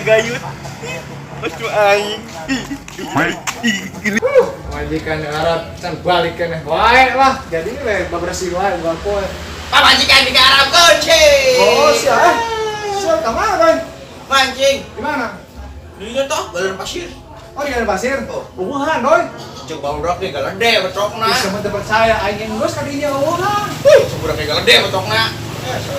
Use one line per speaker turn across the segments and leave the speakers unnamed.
Gayut. Aduh aing.
Majikan Arab can balik keneh wae lah. Jadi we babersih wae unggal poe.
Pamajikan di Arab kunci.
Oh, sia eh. Sia ka mana, Bang?
Mancing.
Di mana?
Di dieu toh galon pasir.
Oh, di Galon Pasir.
Oh.
Eueuhan, Doi.
Cek barudak ge galede betokna.
Bisa mah teu percaya aing geus ka dinya eueuhan.
Wih, budak ge galede betokna.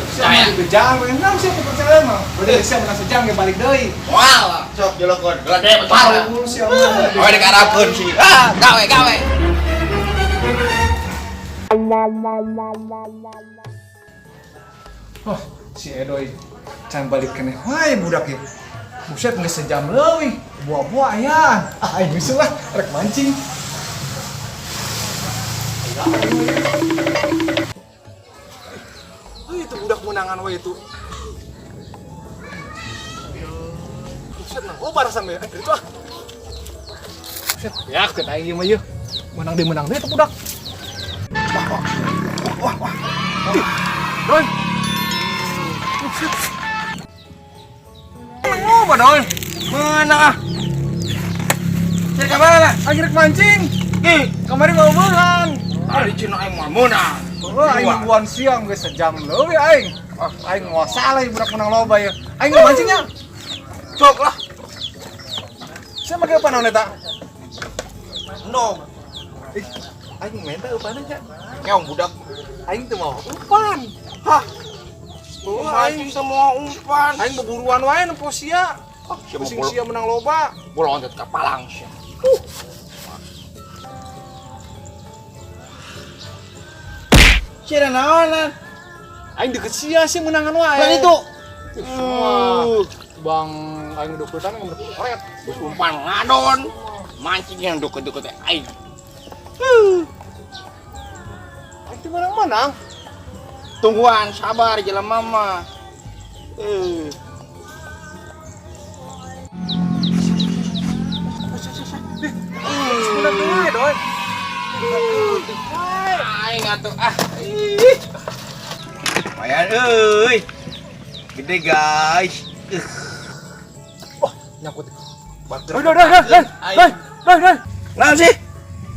Sia mah dibejaan we enam sia teu percaya mah. Berarti sia menang sejam ge balik deui.
Moal sok jelokeun galede betokna.
Parul sia mah.
Oh, di Arab kunci. Ah, gawe gawe.
Oh, si Edoy can balik keneh wae budak ya. Buset geus sejam leuwih. Buah-buah ayaan. Ah, aing geus lah rek mancing. Oh, itu budak menangan we itu. Buset nang oh barasan we. Eh, itu ah. Buset, ya kita aing mah yeuh. Menang deui itu budak. Wah, wah. Wah, wah. Ih, Doi. Buset. Menang apa, Doi?
Menang ah. Cari ka mana?
Aing rek mancing.
Ih,
Kemarin mau menang.
ari cina aing moal meunang.
Oh, aing nungguan siang geus sejam leuwih aing. Ah, aing moal salah ieu budak menang loba ya. Aing nu mancingnya.
Sok lah.
Sia make apa naon eta?
Endog.
Ih, aing minta upannya nya.
Keong budak.
Aing teu mau umpan.
Hah?
Oh,
Mancing
aing
semua umpan.
aing beburuan wae nempo sia.
Ah, sia mah
Pusing
bola.
sia menang loba.
Bola loncat ka palang sia. Sia naonan?
Aing deket sia sih menangan wae.
Lan itu.
Ih, semua. Bang aing deketan nggak koret.
Geus umpan ngadon. Mancing yang deket-deket teh aing.
Aing teu menang-menang.
Tungguan, sabar jelema mah.
Sebentar wae, Doi.
Aing atuh ah. Ih. Lumayan euy. Gede guys.
Wah, nyangkut.
Bager.
Doi, doi, doi, doi, doi, doi, doi.
Naon sih?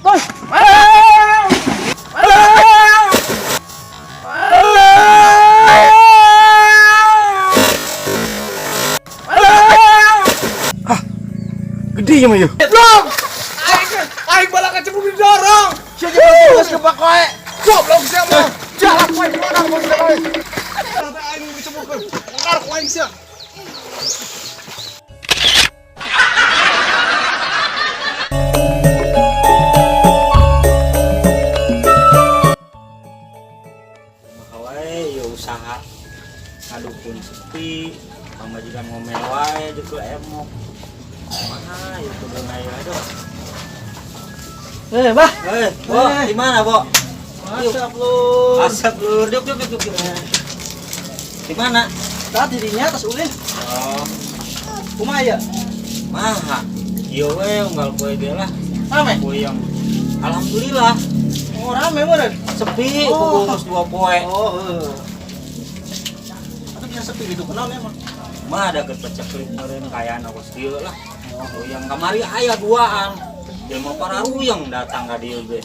Doi.
Gede ya mah yeuh.
Blok! Aing aing balak kecebur didorong.
Sia jeung geus kebak wae.
Goblok sia mah. Jalan wae menang mun sia wae. Aing diceburkeun. Ngarep aing sia.
Maka wae ya usaha ngadukun sepi, pamajikan ngomel wae jeung emok. Mana ya kudu ngayo aduh.
Bah.
Bo, di mana, Bo?
Asap lu.
Asap lur, yuk yuk yuk yuk. Di mana?
Tadi dirinya atas ulin.
Oh,
Kumaha ya?
maha. Ieu we unggal poe ge lah.
Rame?
Puyeng. Alhamdulillah,
Oh, rame meureun.
sepi
Oh.
geus 2 poe.
Oh, heeh. Atau bisa sepi gitu kenal emang.
Mah ada kepeceklik meureun kayana kos kieu lah. Ruyang kamari aya duaan. Jelema pararuyang datang ka dieu ge.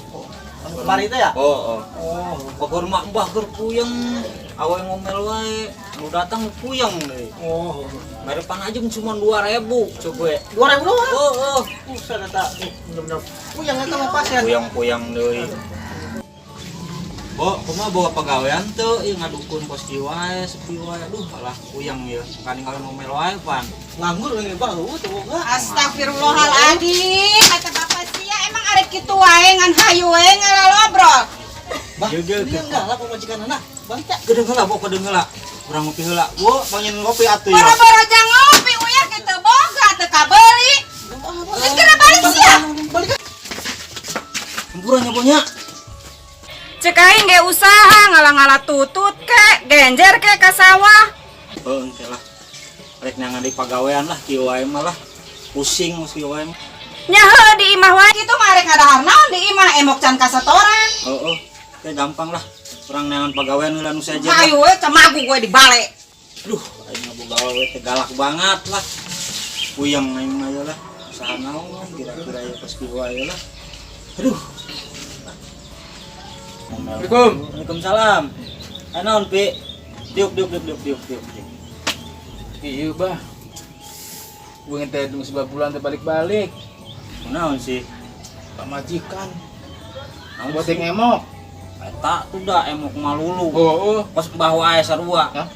Anu kemari teh ya?
Oh, oh.
Oh.
Pokor mak mbah keur puyeng, awe ngomel wae, nu datang puyeng deui.
Oh.
Merepan aja cuma 2.000 coba.
2000 doang.
Oh, oh.
Buset eta. Bener-bener puyeng eta mah pasien.
Puyeng-puyeng deui. Bo, kumaha bawa pagawean teu ieu ngadukun kos kieu wae, sepi wae. Aduh, alah puyeng ieu. Kaning ngomel wae pan.
Nganggur ini bah, eueuh teu boga.
Astagfirullahaladzim, kata bapak sia emang arek kitu wae ngan hayu wae ngalalobrol.
Bah,
Geugeuh,
ini enggak lah pamajikan anak. Bangta.
Gedeung heula, Bo, gedeung heula. Urang ngopi heula. Bo, pangin ngopi atuh ya.
Boro-boro jang ngopi uyah kitu boga teu kabeuli. Geus geura balik sia.
Balik.
Hampura nya, Bo nya.
Cek aing ge usaha ngala-ngala tutut ke, genjer ke ka sawah.
Heuh, engke lah. Rek neangan di pagawean lah kieu wae mah lah. Pusing mah kieu wae mah.
Nya heuh di imah wae kitu mah arek ngadahar naon di imah emok can kasatoran.
Heeh, teh gampang lah. Urang neangan pagawean heula nu sejen.
Hayu we cemagu gue di bale.
Duh, aing ngaboga awewe teh galak banget lah. Puyeng aing mah lah. Usaha naon kira-kira ya pas kieu wae lah. Aduh.
Assalamualaikum.
Waalaikumsalam. Naon, Pi? Diuk diuk diuk diuk diuk diuk.
Iya, Bah. Gue ngenteh tunggu sebelah bulan teh balik-balik.
Naon sih?
Pamajikan.
Naon
Buat
sih?
yang emok.
Eta tuh dah emok malulu.
Oh, oh.
Pas mbah wae sarua.
Hah?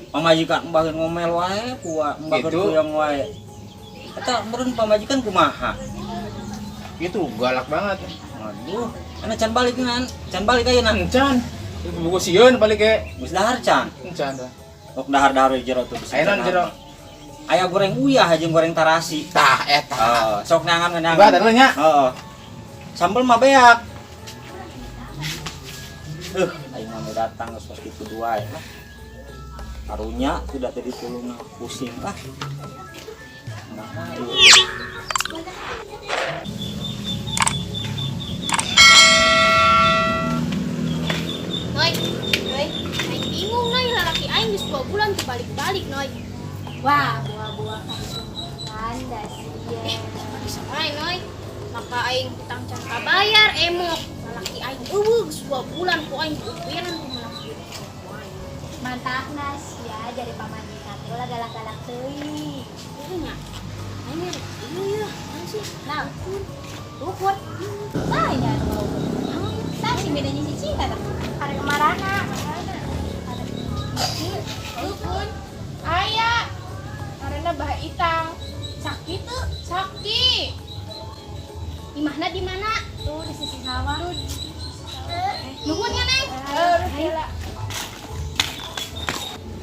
Pamajikan mbah ngomel wae kuah, mbah
Gitu?
puyeng wae. Eta meureun pamajikan kumaha?
Gitu galak banget.
Aduh, ana can balik ngan, can balik ayeuna.
Encan. Buku sieun balik ke.
Geus dahar can.
Encan dah.
Sok dahar-dahar jero tuh.
Aya naon jero?
Aya goreng uyah jeung goreng tarasi.
Tah eta.
Heeh, sok neangan neangan.
Bah, tadi nya.
Heeh. Sambel mah beak. Aing mah datang geus kos kitu dua ya lah. Karunya sudah tadi tulung pusing lah. Nah, ieu.
Noi, Noi, aing bingung Noi, lalaki aing geus 2 bulan teu balik-balik Noi.
Wah, buah-buah kanda sia.
Bisa wae Noi. Maka aing hutang can kabayar emok. Lalaki aing eueuh geus 2 bulan ku aing diupiran ku menang duit.
Mantapna sia jadi pamajikan teh ulah galak-galak teuing.
Ieu nya. Aing rek ieu ya, naon sih?
Nah, ukur. Tanya nu mau ukur. Tah si bedanya si cinta tah.
Arek kemarana?
Dukun, aya, karena bah itang, sakit tuh, sakti.
Imahna di mana?
Tuh di sisi sawah.
Nuhun ya, Neng.
Gila.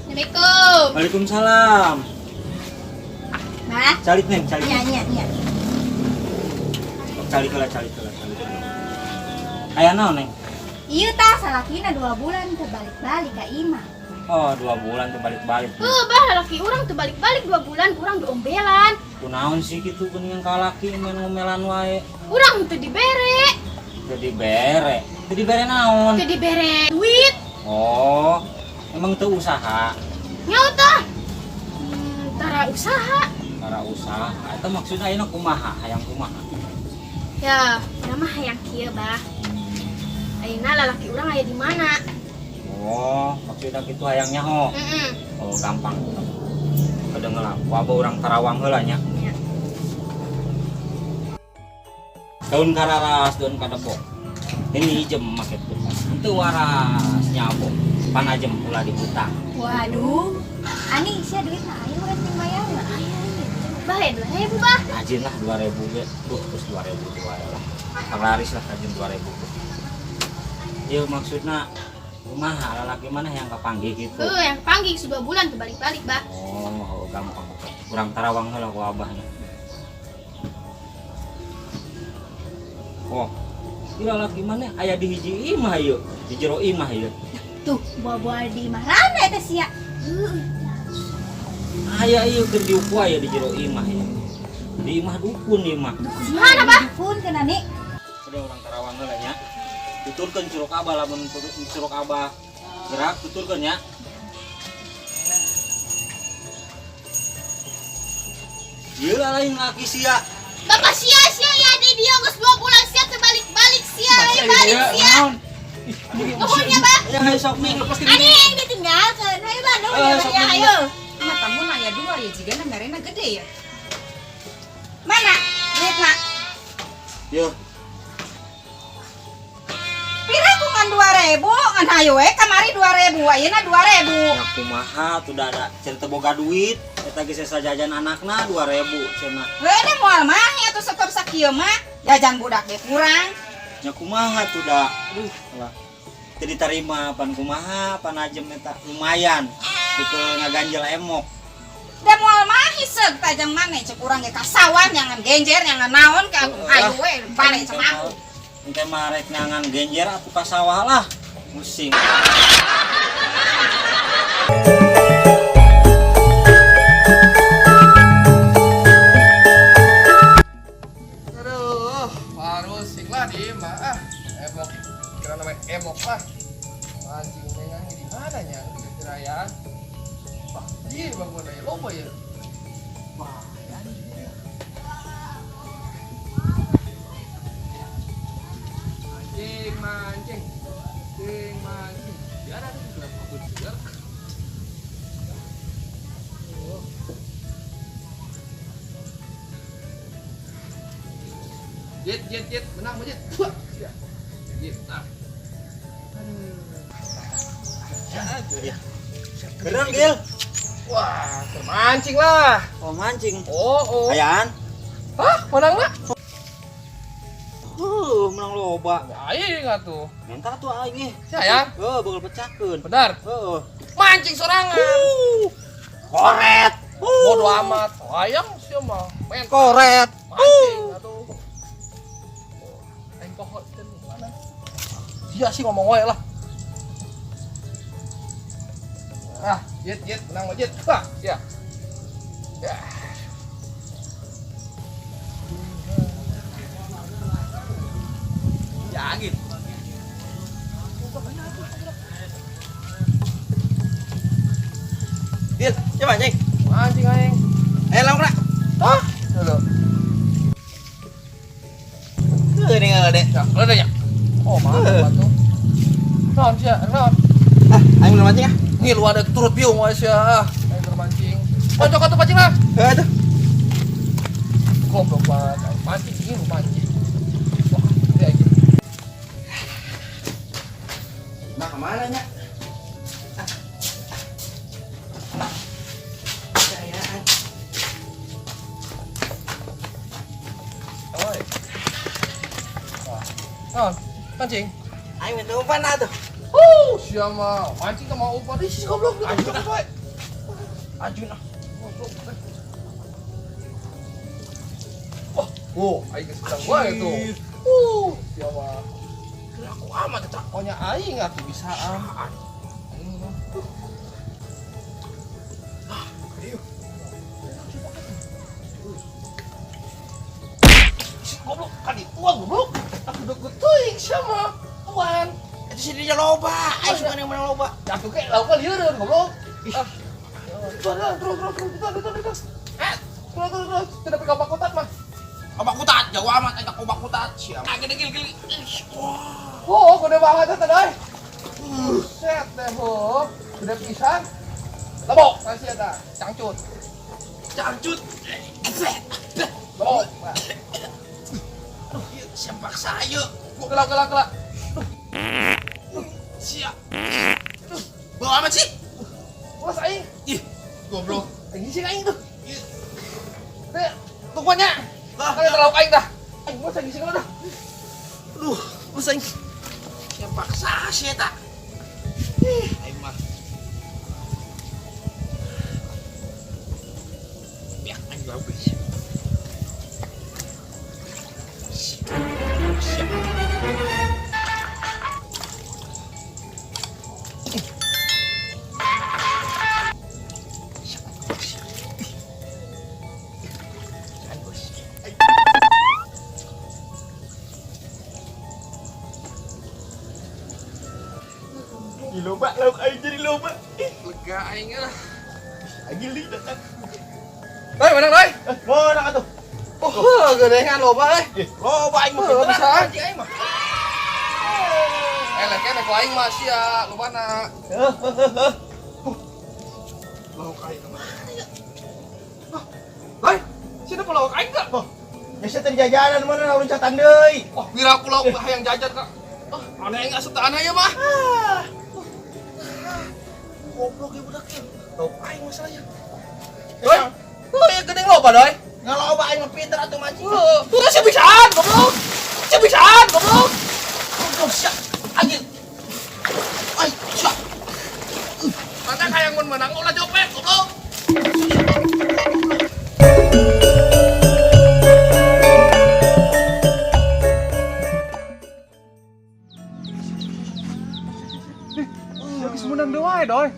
Assalamualaikum.
Waalaikumsalam.
Nah,
Calik neng, calik.
nya nya nya.
Calik heula, calik heula, calik heula. Aya naon neng?
Ieu tah salakina 2 bulan teu balik-balik ka imah.
Oh, 2 bulan teu balik-balik.
Heuh, bah lalaki urang teu balik-balik 2 bulan, urang diombelan.
Kunaon sih kitu geuningan ka laki main ngomelan wae.
Urang teu dibere.
Teu dibere. Teu dibere naon?
Teu dibere duit.
Oh, emang teu usaha.
Nyaho tah. Tara usaha.
Tara usaha. Eta maksudna ayeuna kumaha? Hayang kumaha?
Ya, urang mah hayang kieu, Bah. Ayeuna lalaki urang aya di mana?
Oh, maksudna kitu hayang nyaho.
Heeh.
Oh, gampang. Kedengeun lah, ku abah urang Karawang heula nya.
Nya.
Daun kararas, daun kadepok. Ini ijem make tuh. Itu waras nyabo. Panajem ulah dihutang.
Waduh. Ani sia duit na ayo rek mayarna.
Bah, ya 2.000, Bah.
Rajin lah 2.000 ge. Duh, terus 2.000 dua lah. Panglaris lah rajin 2.000. Ieu maksudna kumaha lalaki mana yang kapanggih gitu.
Heuh, yang kapanggih 2 bulan teu balik-balik, Bah.
Oh, gampang. Kurang Karawang heula ku abahnya. Oh, kira lalaki mana aya di hiji imah ieu, di jero imah ieu.
Tuh, buah-buah di imah rana eta sia.
Aya ieu keur diuku aya di jero imah ieu. Di imah dukun ieu mah.
Mana, Bah?
Dukun kana nih.
Udah urang Karawang heula nya. Tuturkeun curug abah lamun curug abah gerak tuturkeun nya. Ieu lah lain laki sia.
Bapak sia sia ya di dia geus 2 bulan sia teu balik-balik sia,
Masih
balik
aya
sia.
naon?
Nuhun ya, Bah.
Ya hayu sok nih.
Ani yang ditinggalkeun. Hayu Bah, nuhun ya, Bah,
Sok
ya,
nih.
ayo.
Mah tamu aya 2 ya jigana merena gede ya. Mana duitna?
Yo,
Pira ku ngan 2.000, ngan hayu we kamari 2.000, ayeuna 2.000.
ya kumaha tuh da ada cerita boga duit, eta geus asa jajan anakna 2.000 cenah.
Heuh da moal mah atuh setor sakieu mah, jajan budak ge kurang.
Ya kumaha tuh da. Aduh, lah. Teu diterima pan kumaha pan ajem eta lumayan. Ku ke ngaganjel emok.
Da moal mah hiseug tajang maneh cek urang ge ka sawah nyangan genjer nyangan naon ka hayu we balik sama aku.
Engke mah rek nyangan genjer atuh ka sawah lah. Pusing.
Aduh, parusing lah di imah ah. Emok, kira namanya emok lah. Mancing dengan di mana nya? Kira ya. Wah, iya bangun aja loba ya. Wah, ya. Jit, jit, jit, menang jit. Jit, nah.
Gerang Gil.
Wah, termancing lah.
Oh mancing.
Oh, oh.
Ayaan.
Hah, menang lah?
Menang loba.
Aing atuh.
Minta tuh aing ih.
Sayang.
Heuh, bakal pecahkeun.
Benar.
Heeh.
Mancing sorangan.
Koret.
Bodoh amat. Ayam sih mah. Main
Koret.
mancing atuh. Aing pohon teh mana? Dia sih ngomong wae lah. Ah, jit jit menang jit. Wah, ya. Ya.
Ya gitu. Gil, coba anjing.
Mancing aing.
Ayo lawan kena.
Hah? Dulu.
Tuh ini nggak ada.
Ya, ada ya. Oh, mantap atuh. Naon sia? Naon?
Ah, aing belum mancing ah.
Nih lu ada turut biung wae sia. Ah, aing termancing. Pojok atuh pancing lah.
Heuh atuh.
Goblok banget. Aing mancing ini lu mancing. Wah, gede aing.
Nah, kemana nya? Kayaan.
Oi. Wah. Naon? Mancing.
Aing minta umpan atuh.
Sia mah mancing sama umpan. Ih, si goblok. Anjing ah. Anjing ah. Goblok. Wah, oh, aing geus sedang wae tuh. Sia mah. Aku amat eta. Pokoknya aing atuh bisaan. Aing mah. Ah, ayo. Si goblok kan dituang goblok. Aku deket teuing sia mah. Tuan.
Itu sih dia loba. Aing suka yang menang loba.
Jatuh ke lauk lieureun goblok. Ah. Terus terus terus terus terus terus. Eh, terus terus terus tidak pakai obat kotak mah.
Obat kutat, jauh amat eta obat kutat. Siap. Ah, gede gil gil. Wah.
Oh, gede banget eta doi. Buset deh, ho. Gede pisan. Lebok kasih eta, cangcut.
Cangcut.
Lebok.
Aduh, ieu siap paksa ieu.
Kelak kelak kelak.
Siap. Bawa amat sih.
Ulas aing.
Ih, goblok.
Aing sih aing tuh. Teh, tungguannya.
Lah,
Kalian terlalu aing dah. Aing mau saya gising dah.
Aduh, terus aing. Siap paksa sih eta. Ih, aing mah. Biak aing lauk guys. Siap. Loba lauk aing jadi loba.
Lega aing lah.
Agil deui datang.
Doi, menang doi.
Menang atuh.
Oh, gedean loba euy.
Loba aing mah
Oh,
pinter
bisa.
anjing aing mah.
Lek ku aing mah sia lobana. Lauk aing mah. Doi, sini po lauk aing teh.
Biasa teh jajanan mana lamun catang deui.
Wah, pira aku lauk hayang jajan kak. Ah, aneh aing asup teh aneh ya mah. Goblok ya budak ya. Lauk aing masalahnya. Doi, oh ya gede loba doi.
Ngaloba aing mah pinter atuh mancing.
Tuh sih bisaan, goblok. Sih bisaan, goblok.
Goblok sia. Anjing. Ai, sia.
Mana hayang mun menang ulah copet, goblok.
Geus menang deui wae, Doi.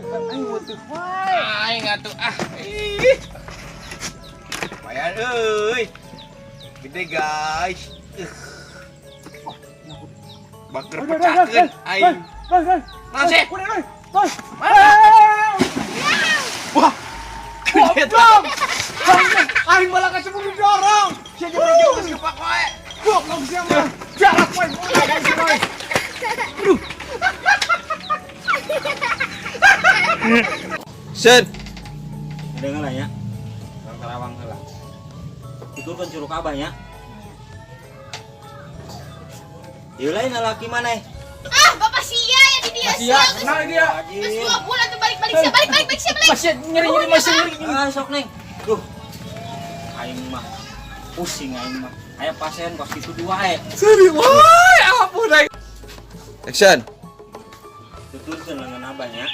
Aing weutuh wae.
Aing atuh ah. Ih.
Lumayan euy. Gede guys. Baker pecahkeun aing. Mana sih? Wah. Gede
Goblok. Aing malah kacebur didorong.
Sia jeung jauh geus kepak wae.
Goblok sia mah. Jarak wae mulai aing wae.
Sen.
Ada heula nya. Urang Karawang heula. Tuturkeun curug abah nya. Ieu lain lalaki maneh.
Ah, bapak sia ya di dia
Sia,
sia.
kenal dia.
Terus 2 bulan tuh balik balik sia balik balik balik sia balik.
Masih nyeri nyeri masih nyeri.
Ah, sok Neng. Duh. Aing mah pusing aing mah. Aya pasien kos kitu dua eh.
Seri, wah, ampun aing.
Action.
Tuturkeun lengan abah nya.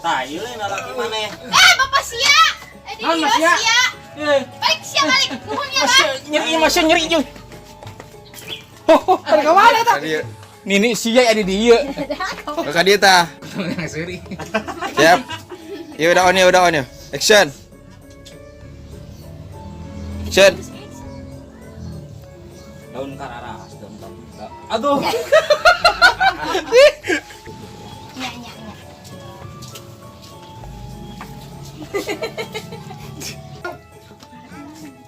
Tah, ieu lain lalaki maneh.
Eh, bapak sia. Eh, di
Naon,
dia
Mas, sia?
sia.
Eh,
Balik sia balik. Nuhun ya, Bang.
masih nyeri masih nyeri jeung. Oh, oh, ka mana tah?
Ka dieu.
Nini sia di dieu.
Ka dieu tah.
Yang seri.
Siap. Ieu udah on ya, udah on ya. Action. Action.
Daun kararas, daun kararas. Aduh.
Nya nya nya.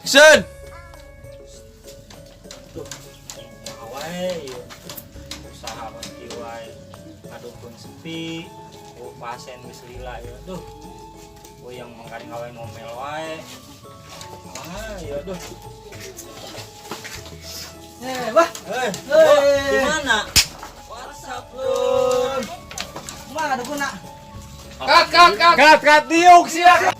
Action.
Tuh. Wae ieu. Usaha pasti wae. Ngadukun sepi. Oh, pasien geus lila ya. Duh. Oh, yang mangkani gawe ngomel wae. Ah, ya duh.
Eh, wah.
Eh,
Eh.
di mana? WhatsApp lur.
Mana dukun nak? Cut, cut, cut. Cut, cut, diuk sia.